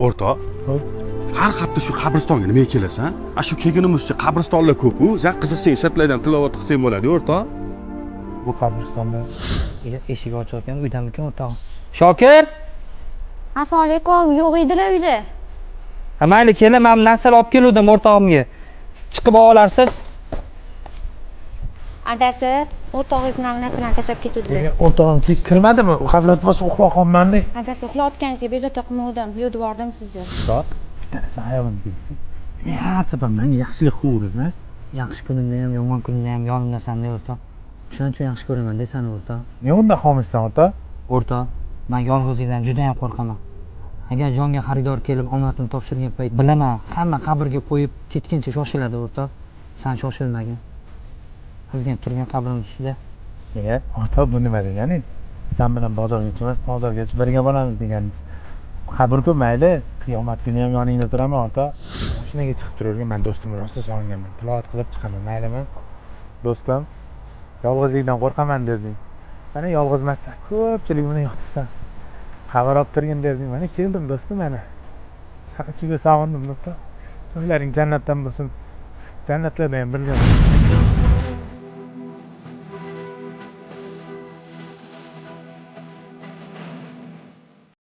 O'rtoq, har hafta shu qabristonga nimaga kelasan? A shu kelgunimizcha qabristonlar ko'p-u. San qiziqsang, sirtlardan tilovat qilsang bo'ladi, o'rtoq. Bu qabristonda Eshik ochiq ekan, uydamikan o'rtog'im? Shokir! Assalomu alaykum, yo'q edilar uyda. Ha, mayli, kelin, man narsalar olib keluvdim o'rtog'imga. Chiqib olarsiz. Adasi, o'rtog'ingiz mana narsalarni tashlab ketuvdilar. O'rtog'im kirmadimi? G'aflat bosib uxlab qolmanda. Adasi, uxlayotganingizga bezovta qilmovdim, yuvib yubordim sizni. Bitta narsa hayolimga keldi. Men har safar menga yaxshilik qilaveradi. Yaxshi kunimda ham, yomon kunimda ham yonimdasan-da, o'rtoq. O'shaning uchun yaxshi ko'raman-da seni, o'rtoq. Ne unda xomushsan, o'rtoq? O'rtoq, man yolg'izlikdan juda ham qo'rqaman. Agar jonga xaridor kelib omadimni topshirgan payt bilaman, hamma qabrga qo'yib ketguncha shoshiladi, o'rtoq. San shoshilmagin. Ozgina turgan qabrim ustida. Nega? O'rtoq, bu nima deganing? San bilan bozorgacha emas, bozorgacha birga boramiz deganingiz. Qabr-ku mayli, qiyomat kuni ham yoningda turaman, o'rtoq. Mashinaga chiqib turavergan, man do'stimni rosa sog'inganman. Tilovat qilib chiqaman, maylimi? Do'stim, yolg'izlikdan qo'rqaman deding. Mana yolg'iz emassan, ko'pchilik bilan yotasan. Xabar olib turgin deding. Mana keldim, do'stim, mana. Seni juda sog'indim, do'stim. Joylaring jannatdan bo'lsin. Jannatlarda ham birga.